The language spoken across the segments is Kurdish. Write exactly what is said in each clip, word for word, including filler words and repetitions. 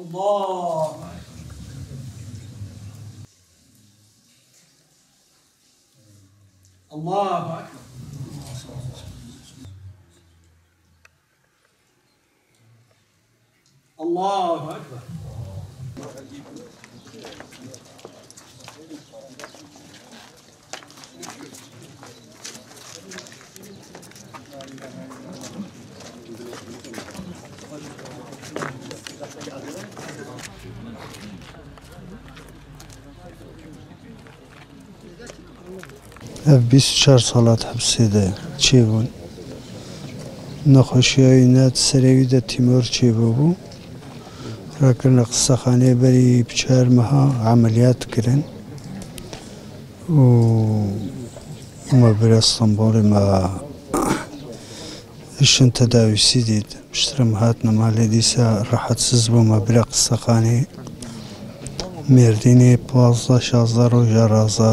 الله أكبر. الله أكبر. الله أكبر. Ev bîst û çar sala di hepsê de çêbûn. Nexweşiya wî ne di serê wî de tîmor çêbûbû. Rakirine qisexanê, berî bi çar meha emeliyat kirin. Û me bire Stenbolê, me hişin tedawîsî dît. Piştre me hatine malê, dîsa rehetsiz bû, me bire qisexanê. Mêrdînê pazdeh şazdeh roja raza.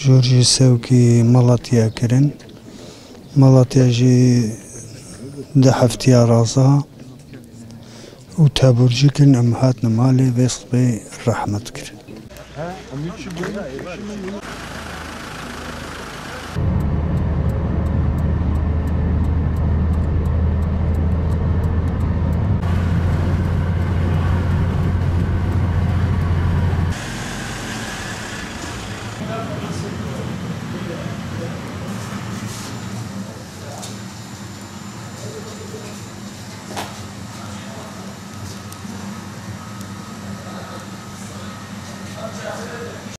Jûr jî sewkî Malatya kirin. Malatya jî di heftiya raza û teburcî kirin, em hatine malê, vê sibê rehmet kirin.